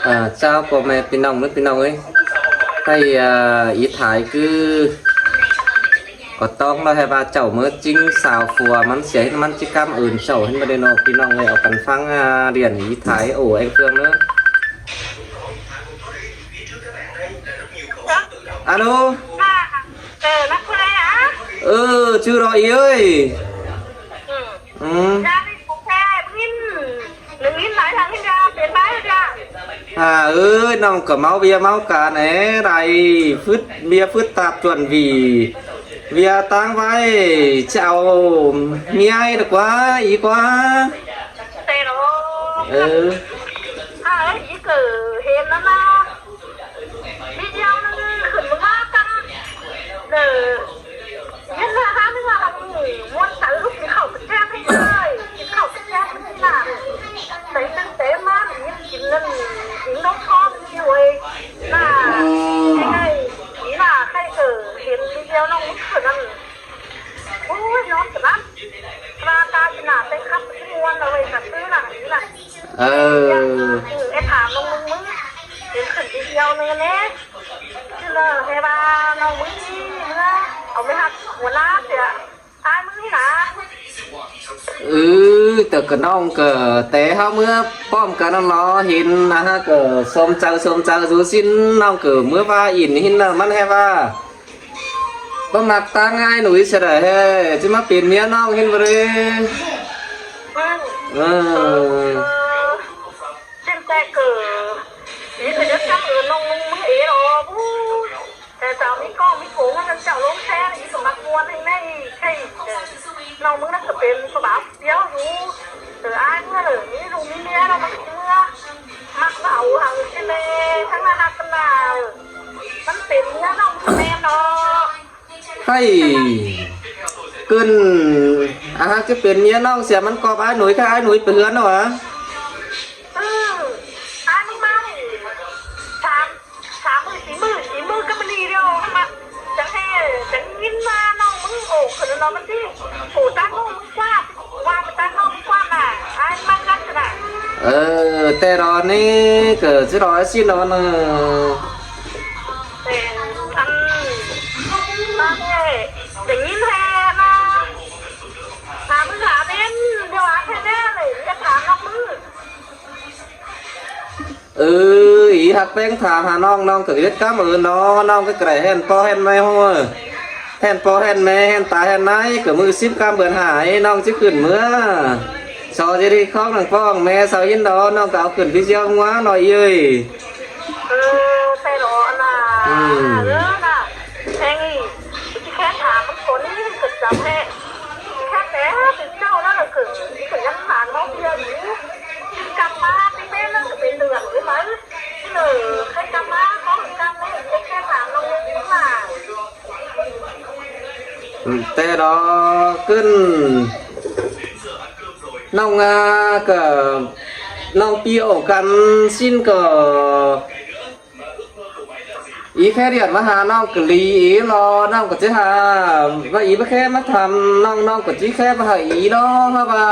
ເອີ ເຈົ້າ ພໍ່ແມ່ພີ່ນ້ອງເອີຍ ພີ່ນ້ອງເອີຍ ໃຫ້ ເອີ ອີທາຍຄື ກໍຕ້ອງລະໃຫ້ວ່າເຈົ້າເມີຈິງສາວຜົວມັນເສຍ ມັນຈິກຳເອີນເຈົ້າ ເຫັນບໍ່ເດເນາະ ພີ່ນ້ອງເອີຍ ເອົາກັນຟັງ ອາ ລຽນອີທາຍ ໂອ້ ແອງເຄື່ອງເດີ. ອາໂລ ເອີ ນັກຜູ້ໃດອະ? ເອີ ຊື່ລໍອີເອີຍ. ອືມ ອືມ ອາ ເອີຍ ນ້ອງກໍເມົາເບຍເມົາກາແນ່ ໄດ້ຟຶດເບຍຟຶດຕາບຈວນຫວີ ເບຍຕາງໄວ້ ຈະເອົາເມຍໃຫ້ດອກກວ່າ ອີກວ່າ ເອີ ອາ ເອີຍ ອີເກີເຫັນແລ້ວນະ. ວິດຽວໜຶ່ງຂຶ້ນມາກັນເດີ ເຫັນວ່າຫາເນື້ອຫາໝູ ມ່ວນໃຈ ລຸກກິນເຂົ້າໄປແຈມໃຫ້ເລີຍ ກິນເຂົ້າໄປແຈມໃຫ້ນະ ໃສ່ເຕັມເຕັມມາ ກິນນັ້ນ ກິນນົມທ້ອງຢູ່ເວີຍນະ ໃຫ້ ໃຫ້ ໃຫ້ເກີເຫັນວິດຽວນ້ອງມັນຂຶ້ນນັ້ນ ໂອ້ຍ ນອນກະຫຼັບ ລາກາຂະໜາດໄດ້ຂັບທີ່ມ່ວນເອົາໄວ້ກັບຊື້ນະນີ້ນະ. ເອີ ເອີ ໄອ້ຖາມນ້ອງມຶງ ມຶງເຫັນຂຶ້ນວິດີໂອໜຶ່ງແດ່ ຄືເລີແຕ່ວ່ານ້ອງມຶງນີ້ເມືອເອົາໄປຮັກຫົວໜ້າເສຍ ອ້າຍມຶງນີ້ນະ. ເອີ ແຕ່ກະນ້ອງກະແຕ່ເຮົາເມືອພ້ອມກັນນັ້ນເນາະ ເຫັນນະຮະ ກະສົມໃຈ ສົມໃຈຢູ່ຊິນ ນ້ອງກະເມືອວ່າອິນເຫັນນະ ມັນແຮວ່າ ບໍ່ມັກຕາງ່າຍໜຸຍຊະໃດແທ້ ຈະມາເປັນເມຍນ້ອງເຫັນບໍ່ເດ້. ເອີ ເອີ ເອີ ເປັນແຕ່ເກີ ມີແຕ່ຈະຈັບເອີນ້ອງມຶງເອລອ ແຕ່ເຈົ້າມີກ້ອງມີໂກງ ເຈົ້າລົງແຊງອີກ ສະໝັກມ່ວນໃຫ້ແມ່ອີກ ໃຫ້ ເອີ ນ້ອງມຶງນັ້ນກະເປັນຜູ້ບ່າວດຽວຢູ່ ເອີ ອ້າຍເມືອເລີ ມີລູກມີເມຍແລ້ວມັນເມືອ ມັກມາເອົາຫາງຊິແມ່ທັງໜ້າຮັກກັນນາ ມັນເປັນເມຍນ້ອງແມ່ນດອກ. ໃຫ້ ເກີນ ອາ ຫາກຈະເປັນເມຍນ້ອງເສຍ ມັນກອບອ້າຍໜຸຍ ຖ້າອ້າຍໜຸຍໄປເຮືອນແລ້ວຫວາ. ເອີ ອ້າຍມຶງມານີ້ ສາມ ສາມມື້ ສີ່ມື້ ສີ່ມື້ກະມານີ້ດຽວ ມັນຈັ່ງແທ້ ຈັ່ງຍິນວ່ານ້ອງມຶງໂອຂຶ້ນແລ້ວເນາະ ມັນຊິ ໂອຕານ້ອງມຶງກວ່າ ວ່າຕານ້ອງມຶງກວ່ານະ ອ້າຍມັກລັກສະນະ. ເອີ ແຕ່ດອນນີ້ກະຊິລໍຊິນອນ ເອີ ເປັນອັນ ມາແທ້ ໄດ້ຍິນແທ້ນະ ຫາມື້ຫາເວັນ ດຽວຫາແທ້ແນ່ເລີຍ ຢາກຖາມນ້ອງມື. ເອີ ອີຮັກແປ້ງຖາມຫານ້ອງ ນ້ອງກະເຮັດກຳເອີນເນາະ ນ້ອງກະໄກແຮ່ນພໍ່ແຮ່ນແມ່ ແຮ່ນພໍ່ແຮ່ນແມ່ ແຮ່ນຕາແຮ່ນນາຍ ກະມື້ສິບຄ່ຳເດືອນຫ້າ ນ້ອງຊິຂຶ້ນເມືອ ຊໍຊິໄດ້ຄອງໜັງປ້ອງແມ່ ຊາວຫີນດອນ ນ້ອງກະເອົາຂຶ້ນໄປສ່ຽວງົວໜ້ອຍເອີຍ. ເອີ ແຕ່ລະອັນນະ ອືມ ເອີນະ ແພງອີກ ຊິແຄ່ຖາມມັນຄົນນີ້ກະຈຳແທ້ ແຄ່ແຕ່ເປັນເຈົ້ານັ້ນລະ ກະຍັງຫາເຮົາເທື່ອຢູ່ ຊິກັບມາ ຊິເປັນນັ້ນກະເປັນເດືອນຢູ່ໄໝ ເອີ ໃຄ່ກັບມາ ຂໍກັບມາ ແຄ່ຖາມນ້ອງວ່າ ແຕ່ດອກຂຶ້ນ ນ້ອງ ອາ ກະ ນ້ອງປີໂອກັນຊິນກະ ອີແຄ່ດຽນມາຫານ້ອງກະລີອີລອ ນ້ອງກະຊິຫາ ວ່າອີບໍ່ແຄ່ມາຖາມນ້ອງ ນ້ອງກະຊິແຄ່ມາຫາອີລອ ເພາະວ່າ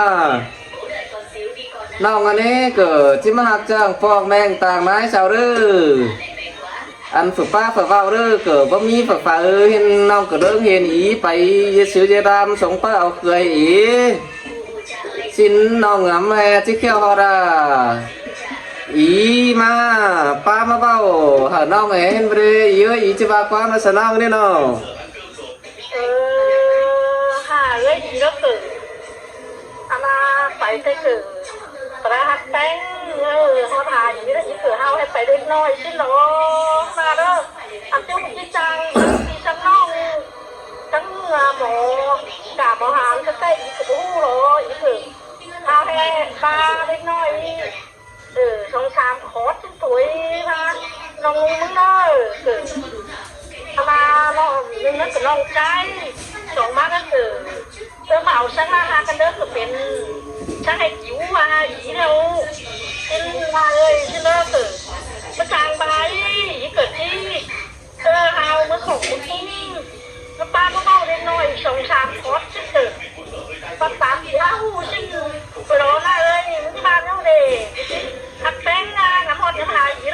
ນ້ອງອັນນີ້ກະຊິມາຮັບຈ້າງຟອກແມ່ງຕາງນາຍຊາວເດີ ອັນຝືປ້າຝເວົ້າເດີ ກະບໍ່ມີຝເຝົ້າ ເຫັນນ້ອງກະເລີງເຫັນອີໄປເຢຊື່ເຢດາມ ສົ່ງໄປເອົາເຄືອອີ ຊິນນ້ອງງາມແມ່ຊິແຂ້ວຮອດອາ ອີມາ ປ້າມາເວົ້າຫານ້ອງແອ ເຫັນບໍ່ເດ ອີເອີຍ ອີຊິວ່າຄວາມນະສະນ້ອງນີ້ເນາະ. ເອີ ຫາເອື້ອຍອີເດີ ອັນນາໄປແຕ່ເກີດ ປະຫັກແຕ່ງ ເອີ ເຮົາຫາອີເດີ ອີເກີດເຮົາໃຫ້ໄປເດັກນ້ອຍຊິເນາະ ມາເດີ ອັນເຈົ້າທີ່ຈັ່ງ ທີ່ຈັ່ງນ້ອງ ຈັ່ງເມືອໝໍ ກາໝໍຫາງ ແຕ່ອີກະບໍ່ຮູ້ເນາະ ອີເກີດເຮົາໃຫ້ປາເດັກນ້ອຍ ເອີ ສອງສາມຄອດຈັ່ງໂຕຍວ່ານ້ອງມຶງເດີ ເກີດທຳມາເນາະ ໜຶ່ງນັ້ນກະນ້ອງໃຈ ສອງມານັ້ນ ເອີ ເອີ ມາເອົາຊັງໜ້າຫາກັນເດີ ກະເປັນຊັງໃຫ້ຈິວວ່າອີແລ້ວ ເປັນວ່າເອີຍຊິເລີ ເກີດມາຈ້າງບາຍ ເກີດທີ່ ເອີ ເຮົາເມືອຂອງບຸນຄຸ້ມ ມາປ້າມາເວົ້າເດັກນ້ອຍສອງສາມຄອດຊິເກີດ ປາຕາມທີ່ລາຫູຊິ ລອລະເອີຍ ມຶງມາແນວເດ ຮັກແປ້ງນາ ນຳຮອດນຳຫາອີ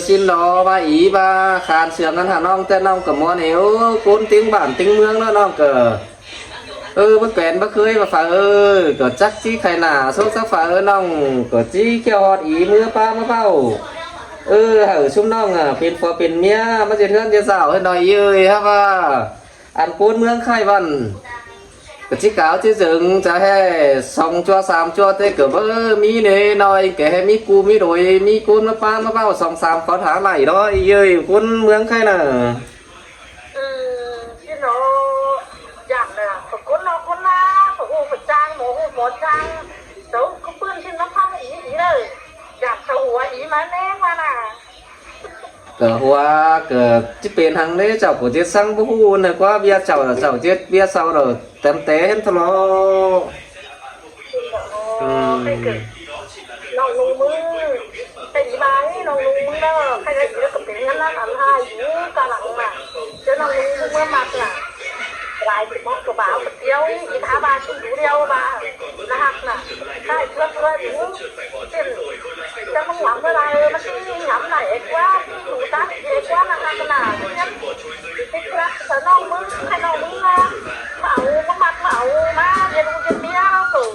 ຊິນເນາະ ວ່າອີວ່າຄານເຊື່ອງກັນຫານ້ອງ ແຕ່ນ້ອງກໍມ່ວນເອວ ຄົນຕິງບ້ານຕິງເມືອງເນາະ ນ້ອງກໍ ເອີ ບໍ່ແກ່ນບໍ່ເຄີຍວ່າຝາເອີຍ ກໍຈັກຊິໄຄໜ້າໂຊກສັກຝາເອີຍ ນ້ອງກໍຊິຄຽວຮອດອີເມືອປ້າມາເວົ້າ ເອີ ໃຫ້ຊຸມນ້ອງອະເປັນຜົວເປັນເມຍ ມາເຮັດເຮືອນເຮັດຊານໃຫ້ໜ້ອຍອີເອີຍ ຫາວ່າ ອັນໂກນເມືອງໄຄວັນ ກະຊິກາວຊິເສີງຈະແຮ່ສອງຈົວສາມຈົວ ແຕ່ກໍບໍ່ມີເນ ນ້ອຍແກໃຫ້ມີກູມີໂດຍ ມີກູນມາປ້າມາເວົ້າສອງສາມເຂົາຖາໄຫຼເນາະ ເອີຍ ຄົນເມືອງໄຄນະ. ອືມ ຊິເນາະ ຢາກນະ ປະກົນເນາະຄົນນາ ປະຮູ້ປະຈ້າງ ໝໍຮູ້ໝໍຈ້າງ ເຈົ້າກໍເປື້ອນຊິນນຳຟັງອີກເດີ ຢາກເຂົ້າຫົວອີມາແນງວ່ານະ. ກະຫົວກະຊິເປັນຫຍັງເດ້ ເຈົ້າກໍເຮັດສັງບໍ່ຮູ້ນະ ກວ່າເວຍເຈົ້າ ເຈົ້າເຮັດເວຍເຊົາດອກ ຕາມແຕ່ເຫັນທະເລາະ. ອືມ ນ້ອງນຸ່ງມື ແຕ່ອີບາງນີ້ນ້ອງນຸ່ງມືເນາະ ໃຄໄດ້ອີກກໍເປັນເງິນລ້ານອັນຫ້າຢູ່ກະຫຼັງນະ ເຈົ້ານ້ອງນຸ່ງມືເມືອມັກນະ ຫຼາຍບໍ່ກໍບາວກະດຽວ ອີທາບາຊິນດູດຽວບານະຮັກນະ ໃຊ້ເພື່ອເພື່ອຢູ່ ເຊັ່ນ ຈະມາຫວາງເມື່ອໃດ ມັນຊິຫຍາມໄດ້ເອກວ່າ ທີ່ຫູຕາເອກວ່ານະ ຂະໜາດເຮັດ ຕິດລັກສະໜອງມຶງ ໃຫ້ນ້ອງມຶງມາ ມາເອົາ ມາມັກ ມາເອົາ ມາເຮັດລູກເຮັດເມຍເນາະ ເອີ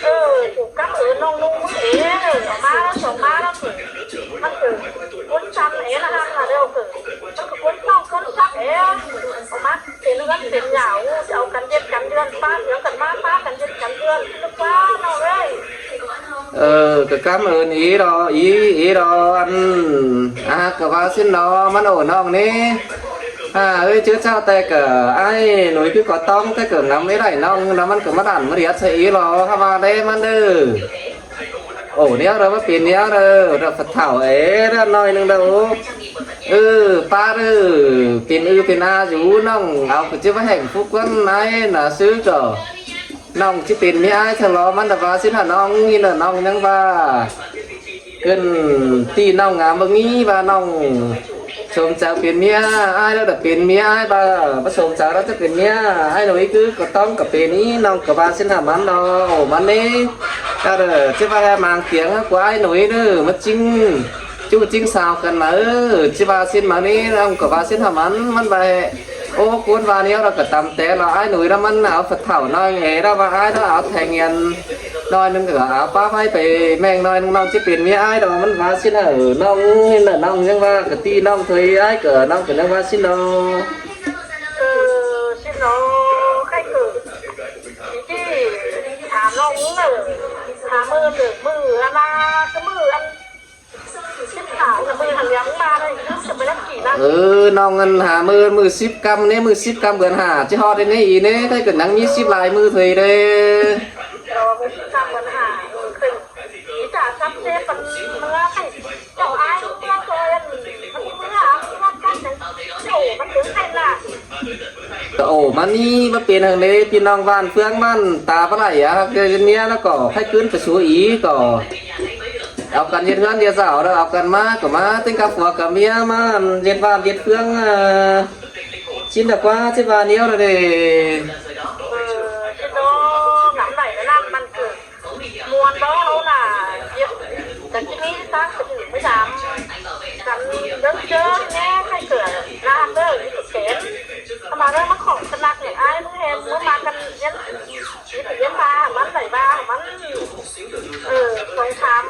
ເອີ ຖືກກັບເອີນ້ອງນຸ່ງມຶງເອ ເອົາມາແລ້ວ ສອງມາແລ້ວ ມັນເອີ ຄົນຊ້ຳເອນະ ຫັ້ນນະເດີ ເອີ ມັນກໍຄົນເສົ້າຄົນຊັກເອ ເອົາມາ ເປັນເຮືອນເປັນຫຍັງ ຈະເອົາກັນເຮັດກັນເຮືອນ ປະຫຍັງກັນມາ ປະກັນເຮັດກັນເຮືອນ ຄືວ່ານ້ອງເອີຍ. ເອີ ກະກຳເອີນອີດອກ ອີ ອີດອກ ອັນ ອາ ກະວ່າຊັ້ນເນາະ ມັນໂອນ້ອງນີ້ ອາ ເອີຍ ເຈີເຈົ້າແຕ່ກະອ້າຍໜຸຍຄືກໍຕ້ອງ ແຕ່ກະນຳໄດ້ໄດ້ນ້ອງ ແລ້ວມັນກະມາດັນມາດຽດໃສ່ອີດອກ ຫາວ່າແດ່ມັນເດີ. ໂອ ແນວເດີ ມາເປັນແນວເດີ ເຖົ້າເຖົ້າເອ ໜ້ອຍໜຶ່ງເດີ ໂອ ເອີ ປ້າເດີ ເປັນອືເປັນອາຢູ່ ນ້ອງເອົາກະຈິວ່າແຫ່ງຜູ້ກ່ອນນາຍນະ ຊື່ກໍ ນ້ອງຊິເປັນເມຍອ້າຍທະເລາະ ມັນດະວ່າຊິນຫານ້ອງນີ້ນະ ນ້ອງຍັງວ່າ ເອີ້ນຕີນ້ອງງາມບໍ່ມີ ວ່ານ້ອງສົມໃຈເປັນເມຍອ້າຍ ແລ້ວດະເປັນເມຍອ້າຍ ວ່າບໍ່ສົມໃຈ ລາວຈະເປັນເມຍອ້າຍໜຸຍ ຄືກໍຕ້ອງກະເປັນ ນີ້ນ້ອງກະວ່າຊິນຫາມັນດອກ ມັນນີ້ ລະເດີ ຊິວ່າໃຫ້ມາງຕຽງກວ່າອ້າຍໜຸຍເດີ ມັນຈິງ ຈູ້ຈິງສາວກັນມາ ເອີ ຊິວ່າຊິນມານີ້ ນ້ອງກະວ່າຊິນຫາມັນ ມັນວ່າ ໂອ ຄົນວ່າແນວລະກະຕຳແຕ່ລະ ອ້າຍໜຸຍລະ ມັນເອົາເຖົ້ານ້ອຍເອ ລະວ່າອ້າຍລະເອົາແທງເງິນໜ້ອຍໜຶ່ງ ກະເອົາປ້າໄວ້ໄປແມ່ງໜ້ອຍໜຶ່ງ ນ້ອງຊິເປັນເມຍອ້າຍດອກ ມັນວ່າຊິນ ເອີ ນ້ອງນີ້ນະ ນ້ອງຍັງວ່າກະຕີນ້ອງເທີຍ ອ້າຍກະ ນ້ອງກະຍັງວ່າຊິນດອກ ເອີ ຊິນເນາະ ໃຄເກີດ ຊິຖາມນ້ອງເດີ ຖາມມື້ ມື້ອັນນາ ຄືມື້ອັນ ເອີ ນ້ອງຫັ້ນຫາມື້ ມື້ສິບກຳນີ້ ມື້ສິບກຳເດືອນຫ້າ ຊິຮອດໄດ້ນີ້ອີເນ ໄດ້ກໍຍັງມີສິບຫຼາຍມື້ເທີເດ້ ສິບກຳເດືອນຫ້າ ເອີ ຄື ໂອ ມານີ້ມາເປັນຫຍັງເດ້ ພີ່ນ້ອງບ້ານເຟືອງບ້ານຕາປາໄຫຼອະ ຮັກເມຍແລ້ວກໍໃຫ້ຄືນໄປສູ່ອີກກໍ ເອົາກັນເຮັດເຮືອນເຮັດຊານເດີ ເອົາກັນມາກໍມາ ເຕັງກັບຜົວກັບເມຍມາເຮັດບ້ານເຮັດເຟືອງ ຊິນດາກວ່າ ຊິວ່າແນວໃດເດ້ ເອີ ຊິໂຕນຳໄດ້ນະ ມັນຄື ມ່ວນບໍ່ເຮົານະ ຢາກ ຢາກຊິມີທາງສະເໜີມາຢາມກັນເດີ ເຈີແນ່ໃຫ້ເກີດນະ ເດີ ຢູ່ເຂດ ເຂົ້າມາເດີ ມາຂອງສະໜັກໃຫ້ອ້າຍ ເພິ່ນແຮ່ນ ມາ ມາກັນຮຽນ ຊິໄປຮຽນບາມັນ ໄປບາມັນ ເອີ ສອງສາມ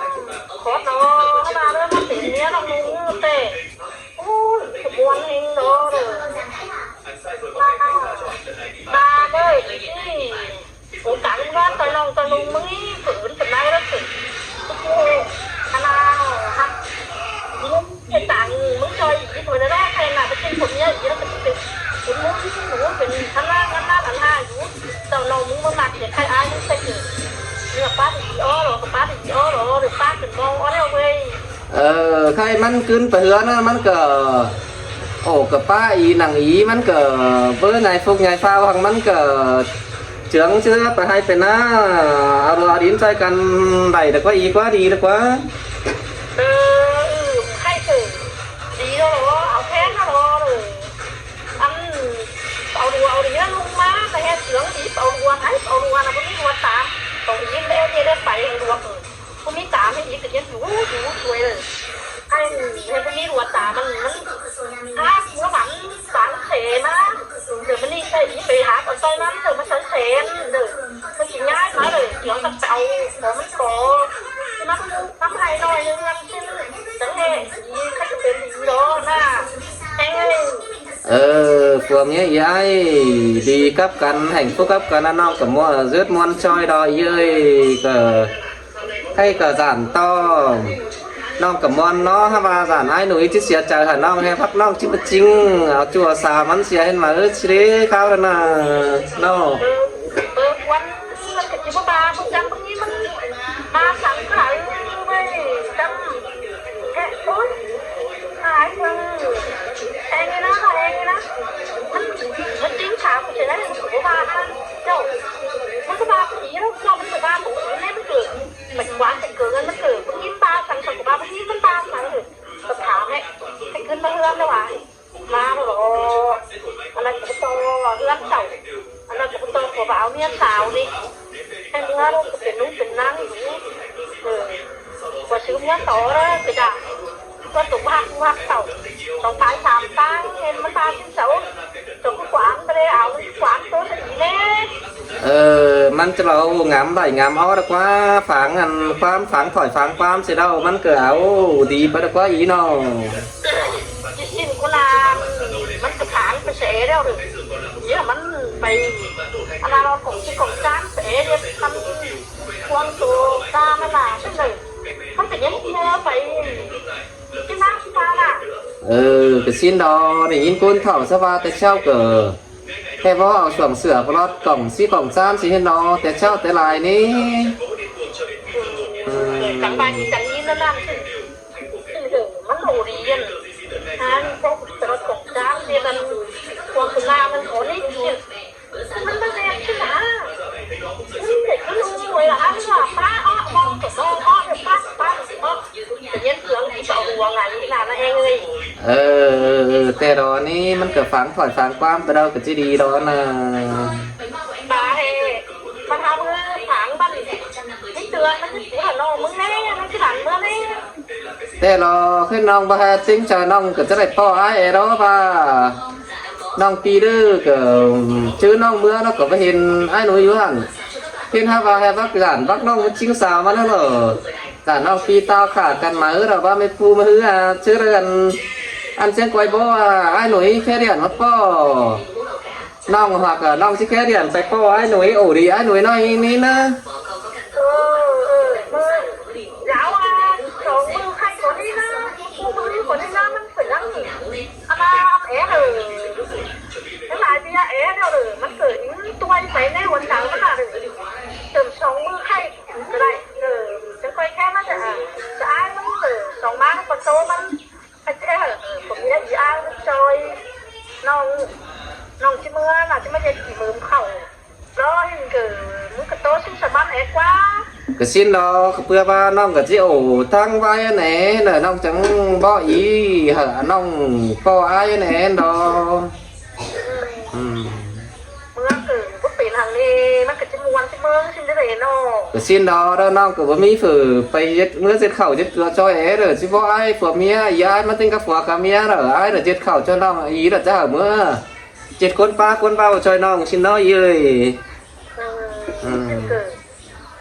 ຄົນເນາະ ເຂົ້າມາເດີ ມາເປັນເມຍນ້ອງນຸ່ງເຕະ ໂອ້ຍ ຊິມ່ວນເຮງເນາະ ເດີ ມາ ມາເດີ ໂອກາດເງິນຕອນນ້ອງຕອນລຸງມຶງນີ້ ເຂີນປານໃດລະເຂີນ ໂອ້ ອານາ ຮັກ ເຮັດຕາງ ມຶງຊ່ອຍອີກ ເພິ່ນນະ ໃຫ້ນະ ໄປເປັນຜົວເມຍອີກ ແລ້ວກໍຊິເປັນບຸນເປັນຄະນະ ງານນານອັນຫ້າຢູ່ ເຈົ້ານ້ອງມຶງບໍ່ມັກ ຢາກໃຫ້ອ້າຍມຶງໃສ່ເກີດ ເລືອກປ້າດີໆ ອໍ ເຫຼືອກໍປ້າດີໆ ອໍ ເຫຼືອ ຫຼືປ້າເປັນບໍ່ ອໍ ແລ້ວເວີຍ. ເອີ ໃຫ້ມັນຂຶ້ນໄປເຮືອນນະ ມັນກໍ ໂອ້ ກໍປ້າອີໜັງອີ ມັນກໍເບີໃຫຍ່ຟົກໃຫຍ່ຟ້າວ ຫາງມັນກໍເຈືອງເຊື່ອໄປໄຮ່ໄປນາ ເອົາດິນໃສ່ກັນໄດ້ແລ້ວກວ່າ ອີກວ່າດີແລ້ວກວ່າ. ເອີ ໃຫ້ເກີດດີແລ້ວເນາະ ເອົາແພງແລ້ວເນາະ ເອີ ອັນ ເອົາດູເອົາດີນະ ລຸງມາ ໄປເຮັດເຫຼືອງດີ ເອົາດູໃຫ້ ເອົາດູນະ ບໍ່ມີຫົວຕາ ຕ້ອງຍິງໄດ້ ໄດ້ໄປໃຫ້ລວກ ຜູ້ມີຕາໃຫ້ອີກກໍຍັງຢູ່ ຢູ່ຊ່ວຍເລີຍ ໃຫ້ ຂໍນຳ ນຳໃຫ້ໜ້ອຍໜຶ່ງ ຈັ່ງຊີ້ຈັ່ງເຮັດດີ ໃຜຈະເປັນດີດອກນະ ແຮງເອີຍ. ເອີ ຜົວເມຍອ້າຍດີກັບກັນ ແຮ່ງຜູ້ກັບກັນນະ ນ້ອງກະມ່ວນ ເຈີດມ່ວນຊ່ອຍດອກເອີຍ ກະໃຫ້ກະສານຕໍ່ ນ້ອງກະມ່ວນເນາະ ຫາວ່າສານອ້າຍໜຸຍຊິເສຍໃຈ ຫານ້ອງແຮງ ພັກນ້ອງຈິມາຈິງ ເອົາຈູ່ເອົາສາມັນເສຍເຫັນມາ ເອີ ຊິເດ້ຄາວນັ້ນນະເນາະ. ເອີ ເອີ ຄວນ ມັນກະຊິບໍ່ບາ ຜູ້ຈັກບາງທີມັນມາສັງຂານເວີຍ ຈຳແທະ ໂອ້ຍ ຫາຍເບິ່ງ ແຮງນີ້ນະ ແຮງນີ້ນະ ມັນ ມັນຈິງຂາວຊິໄດ້ ມັນກະບໍ່ບານະ ເຈົ້າ ມັນກະບານດີແລ້ວ ເຈົ້າ ມັນກະບານດີແລ້ວ ມັນເກີດ ມັນກະບານດີ ມັນເກີດ ມັນບານສັງ ສັງກະບານດີ ມັນບານສັງ ກະຖາມໃຫ້ ໃຫ້ຂຶ້ນມາເຮືອນແລ້ວຫວາ ມາແລ້ວເນາະ ອັນນັ້ນກະບໍ່ຕໍ່ເຮືອນເຈົ້າ ອັນນັ້ນກະບໍ່ຕໍ່ ເຂົາວ່າເອົາເມຍສາວນີ້ ໃຫ້ເມືອເນາະ ກະເປັນລຸງເປັນນາງຢູ່ ເອີ ວ່າຊື້ເມືອຕໍ່ເດີ ກະຢ່າ ວ່າຕົວຮັກ ຮັກເຈົ້າ ສອງຕາຍສາມຕາຍ ເຫັນມັນບາດຊິເຈົ້າ ເຈົ້າກະຂວາງ ບໍ່ໄດ້ເອົາ ຂວາງໂຕຊະອີແນ່. ເອີ ມັນຈະເວົ້າງາມໄດ້ງາມເອົາດອກວ່າ ຝາງອັນຄວາມ ຝາງຖ້ອຍຝາງຄວາມຊິເວົ້າ ມັນກະເອົາດີໄປດອກວ່າອີເນາະ. ຊິສິ້ນກຸນາ ມັນກະຖາງໄປແສແລ້ວເດີ ເຍ ມັນໄປ ອັນນັ້ນເອົາຂອງຊິຂອງຈານແສເດີ ມັນຄວງໂຕການນັ້ນນະ ຊັ້ນເດີ ມັນກະຍັງເຍໄປ ກິນນ້ຳກິນປານະ. ເອີ ກະສິ້ນດອກ ໄດ້ຍິນຄົນເຖົ້າສະວ່າແຕ່ເຊົ້າກະ ແຕ່ບໍ່ເອົາຊ່ວງເສື້ອປະຫຼອດ ກ່ອງຊິຂອງຊານຊິເຫັນເນາະ ແຕ່ເຊົ້າແຕ່ຫຼາຍນີ້ ອືມ ຈັ່ງວ່າຊິຈັ່ງນີ້ນັ້ນນະ ມັນບໍ່ດີອັນ ຫາພວກຕະຫຼອດຂອງຊານຊິມັນ ພວກຄຸນນາມັນຂໍນີ້ ມັນບໍ່ແມ່ນຊິນະ ມັນເປັນຄົນຮວຍລະ ອັນວ່າປ້າເອາະ ເວົ້າກະເວົ້າເອາະ ປ້າ ປ້າເອາະ ຈະເຢັນເຄືອງຊິເອົາຫົວໄງນະ ນາແຮງເອີຍ. ເອີ ເອີ ເອີ ແຕ່ດອກນີ້ມັນກະຝັງຖ້ອຍຝັງຄວາມໄປແລ້ວກະຊິດີດອກນະ ບາເຮ ມັນຫາມືຝັງບັດນີ້ ມີເຕືອນມັນຊິປູດເນາະ ມຶງແນ່ ມັນຊິດັນເມືອແນ່. ແຕ່ດອກຄືນ້ອງບໍ່ແຮດຈິງໃຈ ນ້ອງກະຈະໄດ້ພໍອ້າຍແອດອກວ່າ ນ້ອງປີເດີ ກະຈື່ນ້ອງເມືອ ແລ້ວກະໄປເຫັນອ້າຍໜຸຍຢູ່ຫັ້ນ ເຫັນຫາວ່າແຮດບັກຫຼານບັກນ້ອງມັນຈິງສາວມາແລ້ວເນາະ. ກະນ້ອງປີຕ່າວຂາກັນມາເອີ ລະວ່າແມ່ປູມາຮືອ ເຊີດ ອັນ ອັນ ສຽງກອຍບໍ່ວ່າ ອ້າຍໜຸຍແຄດຽນມາປໍ ນ້ອງຫາກະນ້ອງຊິແຄດຽນໄປປໍອ້າຍໜຸຍ ໂອດີອ້າຍໜຸຍໜ້ອຍນີ້ນະ. ເອີ ເອີ ເອີ ລາວວ່າສອງມື້ໄຂ້ກວ່ານີ້ນະ ຄູ່ມືກວ່ານີ້ນະ ມັນເປັນຫຍັງ ອັນນາແອເດີ ຫຼາຍເບຍແອເດີ ມັນເກີດອີ່ຕົວຍໄປໃນຫົວໃຈມັນນະເດີ ເຕີມສອງມື້ໄຂ້ ກະໄດ້ ເອີ ຈັ່ງຄ່ອຍແຄມາຈະ ຈະອາຍມັນ ເອີ ສອງມາມັນກະໂຕມັນ ເອີ ຜົມມີໄດ້ອີອາຍມັນຈອຍ ນ້ອງ ນ້ອງຊິເມືອນະ ຊິມາເຮັດຂີ້ເມີມເຂົ້າ ລໍເຫັນເກີ ມັນກະໂຕຊິສະບັນແອກວ່າ ກະສິ້ນດອກ ເພື່ອວ່ານ້ອງກະຊິໂອທັງໄວແນ່ ນ້ອງຈັ່ງບໍ່ອີໃຫ້ນ້ອງພໍອາຍແນ່ດອກ ອືມ ເມືອເກີ ບໍ່ເປັນຫຍັງເດ ມັນກະຊິມ່ວນຊິເມີຊິໄດ້ເນາະ ກະສິ້ນດອກ ແລ້ວນ້ອງກະບໍ່ມີເຝີໄປເຮັດເມືອເຮັດເຂົ້າເຮັດຕົວຊ່ອຍເດີ ຊິບໍ່ອາຍຜົວເມຍ ອາຍມັນເຕັງກັບຜົວກັບເມຍເດີ ອາຍເດີເຮັດເຂົ້າຊ່ອຍນ້ອງ ອີເດີຈະເອົາເມືອເຮັດຄົນປ້າຄົນເບົາຊ່ອຍນ້ອງຊິເນາະ ເອີຍ ເອີ ອືມ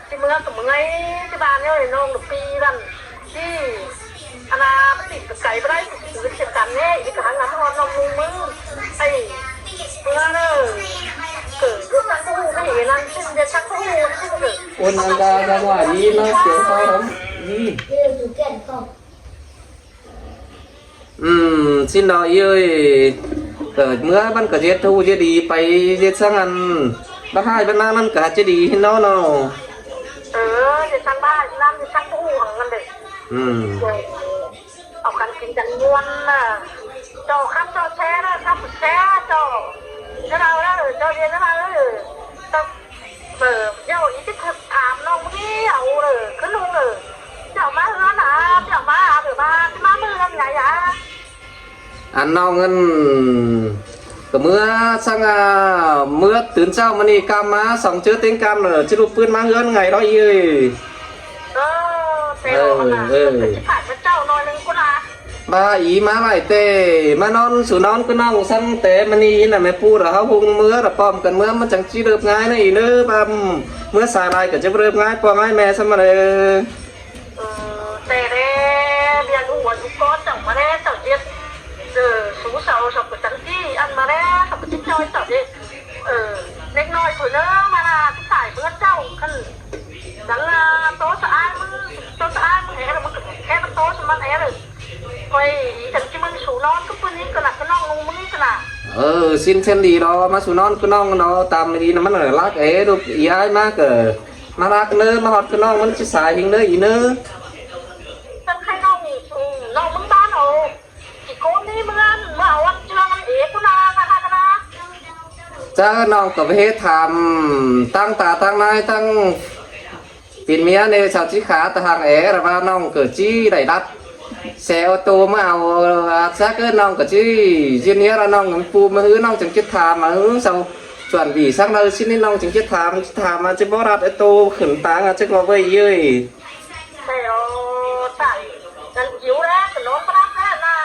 ຊິເມືອກະເມື່ອຍ ຊິບານເອີຍ ນ້ອງປີນັ້ນ ຊິ ອັນນາ ໄປຕິດໄກບໍ່ໄດ້ ຄືສຽງກັນແນ່ ອີກະຫາງານຮອດນ້ອງນຸງມຶງ ໄອ້ເມືອເດີ ເກີດຢູ່ທາງຜູ້ໄປເຫັນນັ້ນ ຊິໄດ້ຊັກຜູ້ ຊິເກີດ ໂອນອັນດາ ສະບາຍດີເນາະ ສຽງເຂົາດີ ອືມ ຊິນດອກເອີຍ ເກີດເມືອມັນກະເຮັດຮູ້ຈະດີໄປ ເຮັດສັງອັນ ບັກຮ້າຍບັກນາງນັ້ນກະຈະດີເນາະ ເນາະ ເອີ ເຮັດສັງບ້ານນຳ ເຮັດສັງບໍ່ຮູ້ຫຍັງນັ້ນເດ ອືມ ເອົາກັນກິນກັນມ່ວນນະ ເຈົ້າຄຳເຈົ້າແຊເດີ ຄຳແຊເຈົ້າ ເຈົ້າເດີ ເຈົ້າເຮັດເດີ ເອີ ເຈົ້າ ເອີ ເຈົ້າອີກຊິຖາມນ້ອງມື້ນີ້ເອົາເດີ ຄືລຸງເດີ ເຈົ້າມາເຮືອນນະ ເຈົ້າມາຫາເດີ ມາ ຊິມາມື້ນຳໃດອະ ອັນນ້ອງເອີຍ ກະເມືອສັງອາ ເມືອຕື່ນເຊົ້າມານີ້ກຳມາສອງເຈີເຕັງກຳເດີ ຊິລຸກປືນມາເຮືອນໄງເນາະ ເອີຍ ເອີ ແຕ່ວ່າ ເອີ ເອີ ຊິຜ່ານເຈົ້າໜ້ອຍໜຶ່ງພຸ້ນນະ ວ່າອີມາໄວ້ແຕ່ມານອນ ສູ່ນອນຄືນ້ອງຊັ້ນແຕ່ມື້ນີ້ນະ ແມ່ປູລະເຮົາຮຸ່ງເມືອລະ ພ້ອມກັນເມືອ ມັນຈັ່ງຊິເລີບງ່າຍນະອີເດີ ວ່າເມືອສາຍຫຼາຍກໍຈະບໍ່ເລີບງ່າຍ ພໍ່ງ່າຍແມ່ຊັ້ນມາເດີ. ເອີ ແຕ່ແດ່ ວຽນຫົວຢູ່ກ່ອນ ເຈົ້າມາແດ່ ເຈົ້າເຮັດ ເອີ ສູເຊົາ ເຈົ້າກໍຈັ່ງຊີ້ ອັນມາແດ່ ເຈົ້າກໍຊິຈ່ອຍເຈົ້າເດ້. ເອີ ເດັກນ້ອຍຜູ້ໜຶ່ງມາລາທີ່ສາຍເມືອເຈົ້າ ຄັນ ນັ້ນລະ ໂຕສະອາຍມຶງ ໂຕສະອາຍມຶງແອລະ ມັນກໍແຄ່ມັນໂຕສະມັນແອລະ. ຂ້ອຍຈັ່ງຊິມາສູ່ນອນກັບຜູ້ນີ້ກໍລະ ກໍນ້ອງນຸ່ງມື້ນີ້ກໍລະ. ເອີ ຊິນເຊັ່ນດີດອກ ມາສູ່ນອນກໍນ້ອງເນາະ ຕາມດີນະ ມັນລະລັກເອ ລູກອີອ້າຍມາກໍມາລັກເນີ ມາຮອດກໍນ້ອງ ມັນຊິສາຍເຮງເນີອີເນີ. ເປັນໃຄນ້ອງ ອືມ ນ້ອງມຶງບ້ານເອົາ ອີໂກນນີ້ເມືອນ ເມືອເອົາອັນເຈື່ອງເອພຸ້ນນາ ນະຄະນະ. ເຈົ້າ ນ້ອງກໍໄປເຮັດຖາມຕັ້ງຕາຕັ້ງນາຍ ຕັ້ງ ເປັນເມຍໃນຊາວຈີຂາຕະຫັງແອ ລະວ່ານ້ອງເກີດຈີໄດ້ລັດແຊໂອໂຕມາເອົາ ອາດຊະເກີດນ້ອງກໍຈີຢືນເຮລະນ້ອງປູມາຮື ນ້ອງຈຶ່ງຄິດຖາມ ເອີ ຊາວສວນບີສັງເລີຊິນີ້ ນ້ອງຈຶ່ງຄິດຖາມ ຖາມມາຈະບໍ່ລັດໂອໂຕຂຶ້ນຕາງ ອາດຈະກໍເວີຍເຍີຍ. ແຊໂອຕາຍ ນັ້ນຫິວແລ້ວ ສະໜອມປະດັບແລ້ວນາ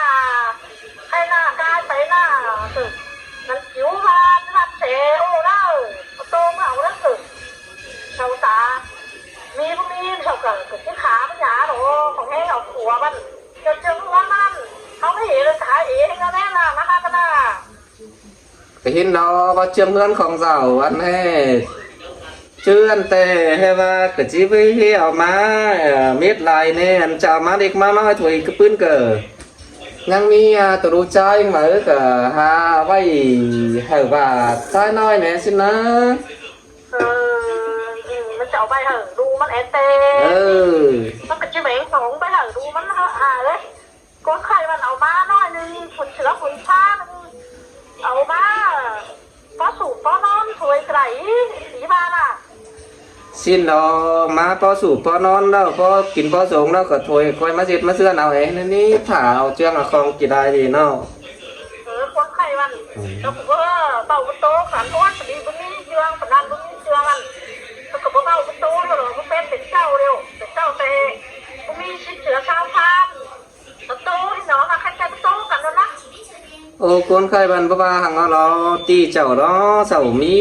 ໃຄນາກາຍໄປນາ ນັ້ນຫິວວ່າຈະລັດແຊໂອເດີ ໂອໂຕມາເອົາເດີ. ເຈົ້າຕາ ມີບໍ່ມີເຈົ້າກໍ ກໍຊິຂາມັນຫຍັງດອກ ຂອງແຮງເອົາຜົວມັນ ເຈົ້າເຈີເຮືອນມັນ ເຮົາໄປເອເລີຍ ຂາຍເອງແລ້ວແນ່ນາ ນະຄະນະ. ກໍເຫັນດອກວ່າເຈີເຮືອນຂອງເຈົ້າ ອັນແຮເຈື່ອນແຕ່ແຮວ່າກໍຊິໄປເຮເອົາມາ ເອີ ເມັດຫຼາຍແນ່ ອັນຈະເອົາມາເລັກມານ້ອຍ ຖ້ວຍກະປຶ້ນກໍຍັງມີ ອາ ໂຕລູກຊາຍມາ ເອີ ກໍຫາໄວ້ໃຫ້ວ່າຊາຍນ້ອຍແນ່ຊີ້ນະ. ເອີ ມັນຈະເອົາໄປໃຫ້ດູມັນແອເຕ ເອີ ມັນກໍຈະແບ່ງຂອງໄປໃຫ້ດູມັນຫາເລີຍ. ກໍໃຄ່ມັນເອົາມາໜ້ອຍໜຶ່ງ ຄົນເສືອຄົນຊາໜຶ່ງ ເອົາມາພໍສູບພໍນອນ ຖ້ວຍກະໄດ້ ສີບາລະ. ຊິນດອກ ມາພໍສູບພໍນອນແລ້ວ ພໍກິນພໍສົງແລ້ວ ກໍຖ້ວຍຄ່ອຍມາເຊັດມາເຊື່ອນເອົາເອງ ນີ້ຖ້າເອົາເຈື່ອງເອົາຂອງກິນໄດ້ດີເນາະ. ເອີ ຄວາມໄຂ້ມັນ ອືມ ແລ້ວກໍເວົ້າບໍ່ໂຕ ຄັນໂອດ ປານນີ້ບໍ່ມີເຈື່ອງ ປານນັ້ນບໍ່ມີເຈື່ອງ ອັນ ເພິ່ນກໍບໍ່ເວົ້າບໍ່ໂຕແລ້ວ ບໍ່ເປັນ ເປັນເຈົ້າແລ້ວ ເປັນເຈົ້າແຕ່ບໍ່ມີສິດເສືອຊາວພານ ປະຕູນີ້ເນາະ ເຮົາໃຫ້ແຕ່ປະຕູກັນໂລດນະ. ໂອ້ ຄົນໄຂ້ບ້ານບໍ່ວ່າຫຍັງເຮົາດອກ ຕິເຈົ້າເນາະ ເຈົ້າມີ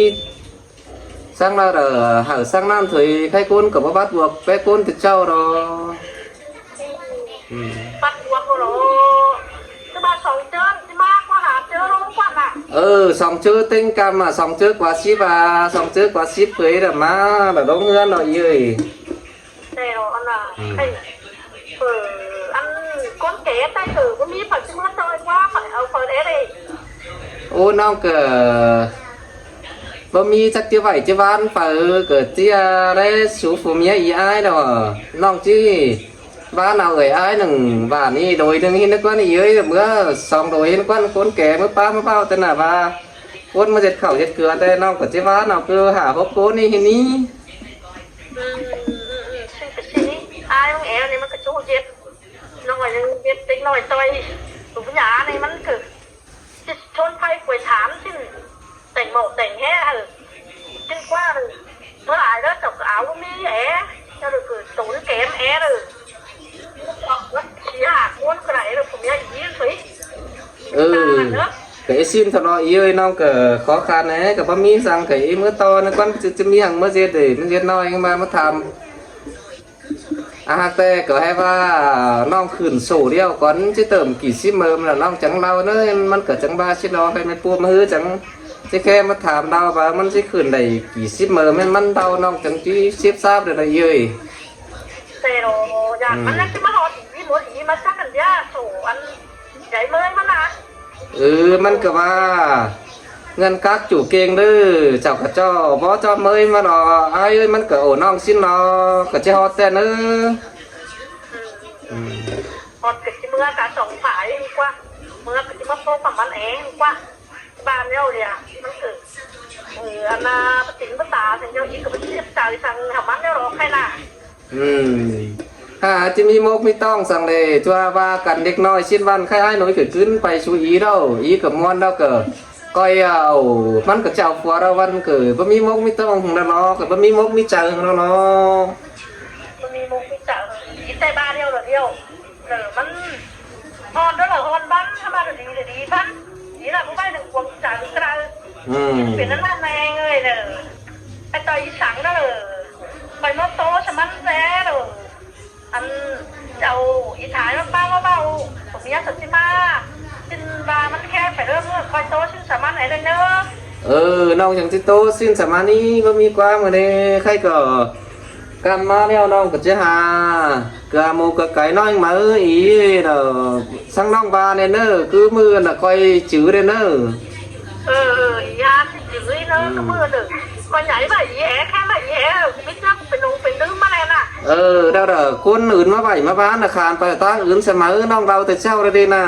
ສັງລະເດີ ເຮົາສັງນຳຖ້ວຍໄຂ່ຄົນກໍບໍ່ບັດບວກແປະຄົນຕິເຈົ້າດອກ. ອືມ ບັດບວກໂລດ ຄືວ່າສອງເຈີ ຊິມາກວ່າຫາເຈີລົງກ່ອນນະ. ເອີ ສອງເຈີເຕັງກຳ ສອງເຈີກວ່າສິບ ສອງເຈີກວ່າສິບເຜີຍລະມາ ລະລົງເຮືອນເນາະ ອີເອີຍ. ແຕ່ວ່າອັນນ່າ ອືມ ໃຫ້ ເອີ ອັນ ຄົນແກ່ແຕ່ເກີດບໍ່ມີ ເພິ່ນຊິມາຊ່ອຍກວ່າ ເອົາເພິ່ນເອງເດ້. ໂອ້ ນ້ອງກໍບໍ່ມີຈັກຈະໄຫວຈະຫວານ ເພິ່ນກໍເຈຍແລສູ່ຜົວເມຍອີອ້າຍດອກ. ນ້ອງຈິຫວານເອົາເອີຍອ້າຍໜຶ່ງ ຫວານນີ້ໂດຍໜຶ່ງ ເຫັນກວ່ານີ້ເອີຍ ເມືອສອງໂດຍ ເຫັນກວ່າຄົນແກ່ ເມືອປ້າມາເວົ້າແຕ່ໜ້າວ່າ ຄົນມາເຮັດເຂົ້າເຮັດເກືອ ແຕ່ນ້ອງກໍຈະຫວານເອົາຄືຫ້າຫົກໂກນີ້ເຫັນນີ້. ອືມ ອືມ ອືມ ອືມ ຊື່ໄປຊີ້ ອ້າຍຂອງແອວນີ້ມັນກະຈູເຈັບ ນ້ອຍໜຶ່ງເຈັບເດັກນ້ອຍຕ່ອຍ ຜູ້ຍານີ້ມັນກະຊິຊົນໄຟກວຍຖາມຊິ ແຕ່ງໝໍກແຕ່ງແຮຫັ້ນ ຈຶ່ງກວ່າເມື່ອຫຼາຍແລ້ວເຈົ້າກະເອົາບໍ່ມີແອ ເຈົ້າກະໂຕນແກມແອເດີ ເອີ ກະເອຊິນເທົ່າເນາະ ອີເອີຍ ນ້ອງກະຂໍຄາແດ່ ກະບໍ່ມີສັງ ກະອີເມືອຕໍ່ນະ ກ່ອນຈະ ຈະມີຫຍັງເມືອເຮັດເດ້ ມັນເຮັດນ້ອຍມາ ມາຖາມ ອາ ຫາກແຕ່ກໍໃຫ້ວ່ານ້ອງຂຶ້ນໂຊດຽວກ່ອນ ຊິເຕີມກີ່ສິບເມີມລະ ນ້ອງຈັ່ງເລົ່າເນີ ມັນກະຈັ່ງວ່າຊິເນາະ ໃຫ້ແມ່ປູມາຮື ຈັ່ງຊິແຄ່ມາຖາມລາວວ່າມັນຊິຂຶ້ນໄດ້ກີ່ສິບເມີ ແມ່ນມັນເລົ່າ ນ້ອງຈັ່ງຊິຊຶບຊາບເດີ ເອີຍ. ແຕ່ໂລ ຢ້ານມັນ ອືມ ຍັງຊິມາຮອດອີກ ມີໝົດອີກ ມາຈັກກັນຢາໂສ ອັນໃຫຍ່ເມີຍມັນນະ. ເອີ ມັນກໍວ່າເງິນກັກຈູເກັ່ງເດີ ເຈົ້າກະເຈົ້າບໍ່ເຈົ້າເມີຍມາດອກ ອ້າຍເອີຍ ມັນກໍໂອນ້ອງຊິນເນາະ ກໍຈະຮອດແຕ່ເນີ. ອືມ ອືມ ຮອດກໍຊິເມືອກະສອງຝ່າຍດີກວ່າ ເມືອກໍຊິມາພົບກັບມັນເອງດີກວ່າ. ບ້ານແລ້ວເດ ມັນເກີດ ເອີ ອັນນ່າ ປະຕິງປະຕາ ສັນເຈົ້າອີກກໍບໍ່ເຈັບໃຈສັງຫາມັນແລ້ວດອກໃຄນະ. ອືມ ຫາຈະມີມົກມີຕ້ອງສັງເດ ຕົວວ່າກັນເດັກນ້ອຍຊິນວັນ ໃຄອ້າຍໜຸຍກໍຂຶ້ນໄປສູ່ອີເດີ ອີກໍມ່ວນແລ້ວກໍ ກໍເອົາ ມັນກໍຈະເອົາຜົວລາວວັນ ກໍບໍ່ມີມົກມີຕ້ອງຫັ້ນລະເນາະ ກໍບໍ່ມີມົກມີໃຈຫັ້ນລະເນາະ ບໍ່ມີມົກມີໃຈ ອີແຕ່ບ້ານດຽວລະດຽວ ເອີ ມັນ ຮອນເດີ ຮອນບ້ານ ຖ້າມາດີໆ ດີບ້ານ ນີ້ລະ ຜູ້ໃດໜຶ່ງຄວາມໃຈກະໄດ້ ອືມ ເປັນອັນນັ້ນແມ່ເອີຍເດີ ໄປຕໍ່ອີສັງເດີ ໄປມາໂຕສະມັນແດ່ເດີ ອັນເຈົ້າອີທາຍມາປ້າມາເວົ້າ ຜົມເມຍສັນຕິມາ ຊິນວ່າມັນແຄບໄປເດີ ເມື່ອຄອຍໂຕຊິນສະມັນໃຫ້ເດີ ເອີ ນ້ອງຈັ່ງຊິໂຕຊິນສະມັນນີ້ ບໍ່ມີຄວາມ ມື້ນີ້ໃຄກໍ ກັບມາແລ້ວນ້ອງກໍຈະຫາເກືອໝູກເກືອໄກ່ນ້ອຍມາເອີອີເດີ ສັງນ້ອງບາແນ່ເນີ ຄືມື້ນະຂ້ອຍຈື່ແນ່ເນີ ເອີ ເອີ ຍາມຈື່ເດີ ອືມ ຄືມື້ເດີ ຂ້ອຍໃຫຍ່ບາອີແອ ແຄ່ບາອີແອ ມິດເຈົ້າເປັນອົງເປັນດຶງມາແລ້ວນະ ເອີ ດາວ ດາວ ຄົນອື່ນມາໄຫວ້ມາບ້ານນະ ຄານໄປຕາງອື່ນສະເໝີ ນ້ອງເວົ້າແຕ່ເຊົ້າແລ້ວເດນະ.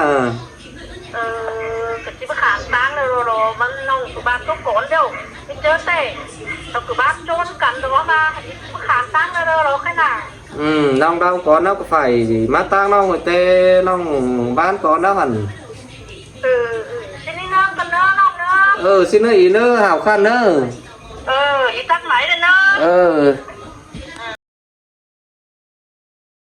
ເອີ ກະຊິມາຂານຕາງເດີ ລໍ ມັນນ້ອງຄືບາດຕົວກ່ອນດຽວ ໄປເຈີແຕ່ເຂົາຄືບາດໂຈນກັນ ແຕ່ວ່າມາ ກະຊິມາຂານຕາງເດີ ລໍ ແຄ່ນະ ອືມ ນ້ອງເວົ້າກ່ອນ ເຮົາກໍໄຟມາຕາງນ້ອງ ແຕ່ນ້ອງບ້ານກ່ອນແລ້ວຫັ້ນ ເອີ ເອີ ຊິນີ້ເນີກັນເດີນ້ອງເດີ ເອີ ຊິເນີອີເນີ ຫາວຄັນເນີ ເອີ ອີຕັກໄໝເດີເນີ ເອີ.